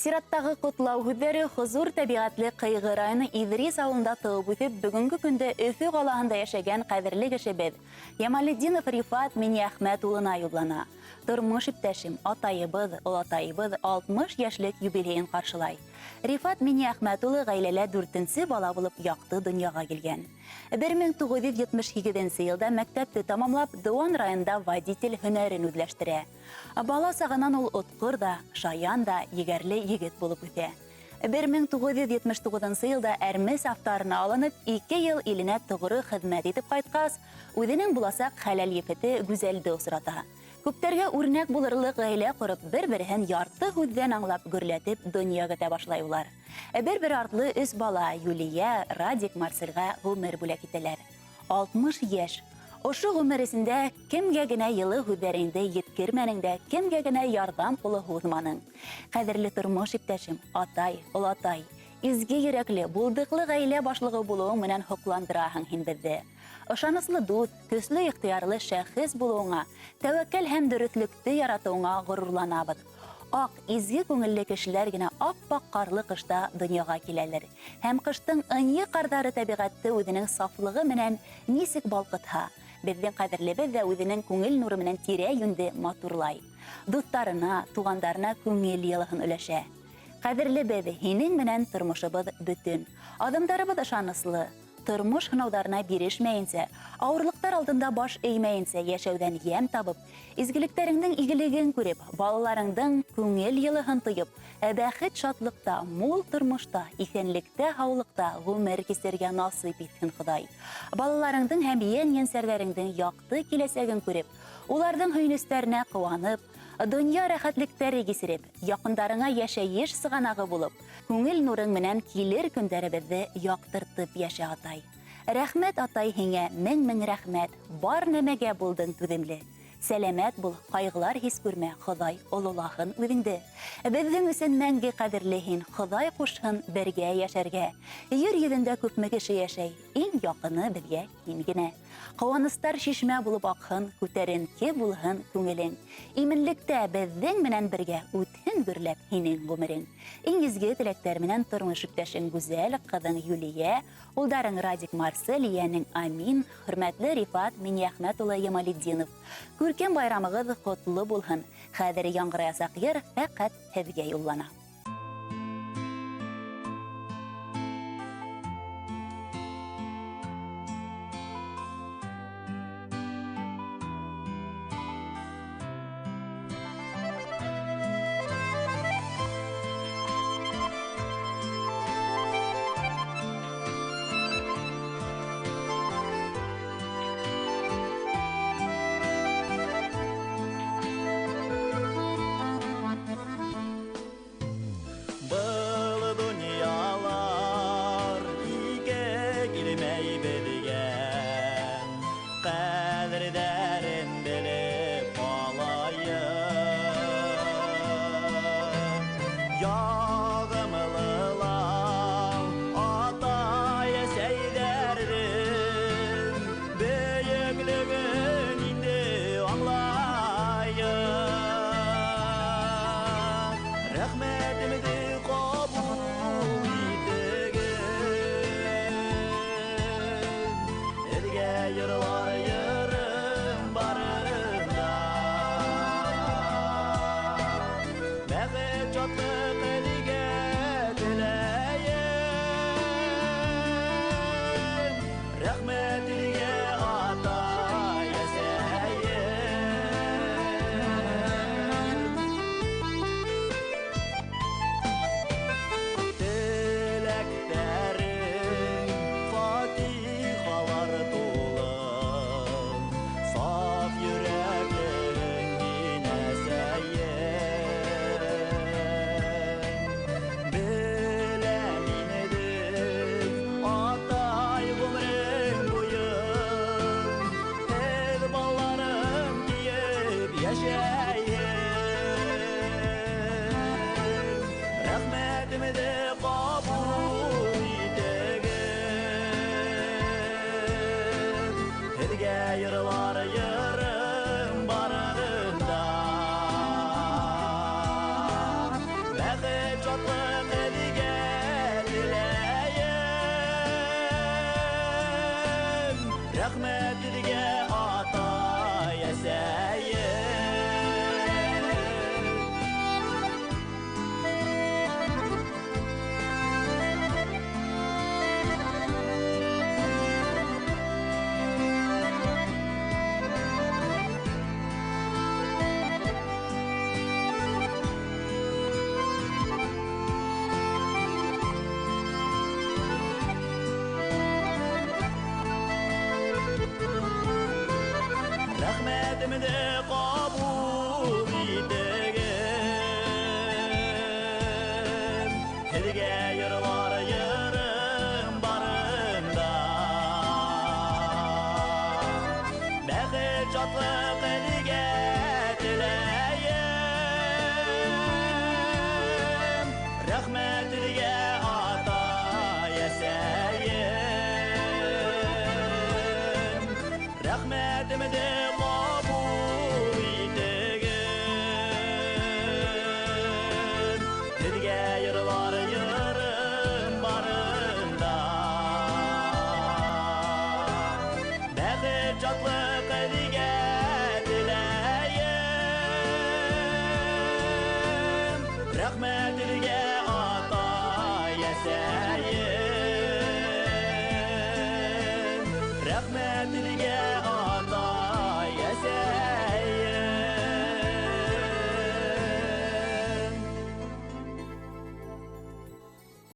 Сираттағы ҡотлау һүҙҙәре хозур тәбиғәтле Ҡыйғы районы Иҙрис ауылында тыуып үҫеп, бөгөнгө көндә Өфө ҡалаһында йәшәгән ҡәҙерле кешебеҙ Ямалетдинов Рифат Миниәхмәт улына юллана. Тормош иптәшем, атайыбыҙ, олатайыбыҙ 60 йәшлек юбилейын ҡаршылай. Рифат Миниәхмәт улы ғаиләлә дүртенсе бала булып яҡты донъяға килгән. 1978 йылда мәктәпте тамамлап, Дыуан районында водитель һөнәрен үҙләштерә. Бала сағынан ул отҡор ҙа, шаян да, егәрле егет булып үҫә. 1979 йылда Әрмес авторына алынып, 2 йыл иленә тоғро хеҙмәт итеп ҡайтҡас, үҙенең буласаҡ хәләл ефете Гүзәлде осрата. Күптәргә үрнәк булырлыҡ ғаилә ҡороп, бер-береһен ярты һүҙҙән аңлап, гөрләтеп донъя көтә башлай улар. Бер-бер артлы өс бала Юлия, Радик, Марселгә ғүмер бүләк итәләр. 60 йәш. Ошо ғүмер эсендә кемгә генә йылы һүҙҙәреңде еткермәнең дә, кемгә генә ярҙам ҡулы һуҙманың. Ҡәҙерле тормош иптәшем, атай, олатай, изге йөрәкле, булдыҡлы ғаилә башлығы булыуың менән һоҡландыраһың һин беҙҙе. Ышаныслы дуҫ, көслө ихтыярлы шәхес булыуыңа, тәүәккәл һәм дөрөҫлөктө яратыуыңа ғорурланабыҙ. Аҡ, изге күңелле кешеләр генә ап-аҡ ҡарлы ҡышта донъяға киләлер. Һәм ҡыштың ынйы ҡарҙары тәбиғәтте үҙенең сафлығы менән нисек балҡытһа, беҙҙең ҡәҙерлебеҙ ҙә үҙенең күңел нуры менән тирә-йүнде матурлай. Дуҫтарына, туғандарына күңел йылыһын өләшә. Ҡәҙерлебеҙ, һинең менән тормошобоҙ бөтөн. Аҙымдарыбыҙ ышаныслы. Тормош һынауҙарына бирешмәйенсә, ауырлыҡтар алдында баш эймәйенсә йәшәүҙән йәм табып, изгелектәреңдең игелеген күреп, балаларыңдың күңел йылыһын тойоп, бәхет шатлыҡта, мул тормошта, иҫәнлектә, һаулыҡта ғүмер кисергә насип итһен Хоҙай. Балаларыңдың һәм йән-йәнсәрҙәреңдең яҡты киләсәген күреп, уларҙың һөйөнөстәренә ҡыуанып, донъя рәхәтлектәре кисереп, яҡындарыңа йәшәйеш сығанағы булып, күңел нурың менән килер көндәребеҙҙе яҡтыртып йәшә, атай. Рәхмәт, атай, һиңә мең-мең рәхмәт, бар нәмәгә булдың түҙемле. Сәләмәт бул, ҡайғылар һис күрмә, Хоҙай ололаһын үҙеңде. Беҙҙең өсөн мәңге ҡәҙерле һин, Хоҙай ҡушһын бергә йәшәргә. Ер йөҙөндә күпме кеше йәшәй, иң яҡыны беҙгә һин генә. Ҡыуаныстар шишмә булып аҡһын, күтәренке булһын күңелең. Именлектә беҙҙең менән бергә үтһен гөрләп һинең ғүмерең. Иң изге теләктәр менән тормош иптәшең Гүзәл, ҡыҙың Юлия, улдарың Радик, Марсель, йәнең Амин, хөрмәтле Рифат Миниәхмәт улы Ямалетдинов. Күркәм байрамығыҙ ҡотло булһын. Хәҙер яңғыраясаҡ йыр фәҡәт һеҙгә юллана. Был донъялар ике килмәй беҙгә, ҡәҙерҙәрен белеп ҡалайыҡ. Яғымлылар атай-әсәйҙәрҙең бөйөклөгөн инде аңлайыҡ. Рәхмәтемде ҡабул итегеҙ, һеҙгә йырлар йырым барында. Бәхет, шатлыҡ һеҙгә Бәхет, шатлык һеҙгә теләйем. Рәхмәт һеҙгә, атай, әсәйем. Рәхмәтемде ҡабул итегеҙ. Һеҙгә йырлар йырым барында. Бәхет, шатлык һеҙгә теләйем. Рәхмәт һеҙгә, атай, әсәйем. Рәхмәтемде ҡабул итегеҙ. Һеҙгә йырлар йырым барында. Бәхет, шатлык һеҙгә теләйем. Рәхмәт һеҙгә, атай, әсәйем. Рәхмәт һеҙгә,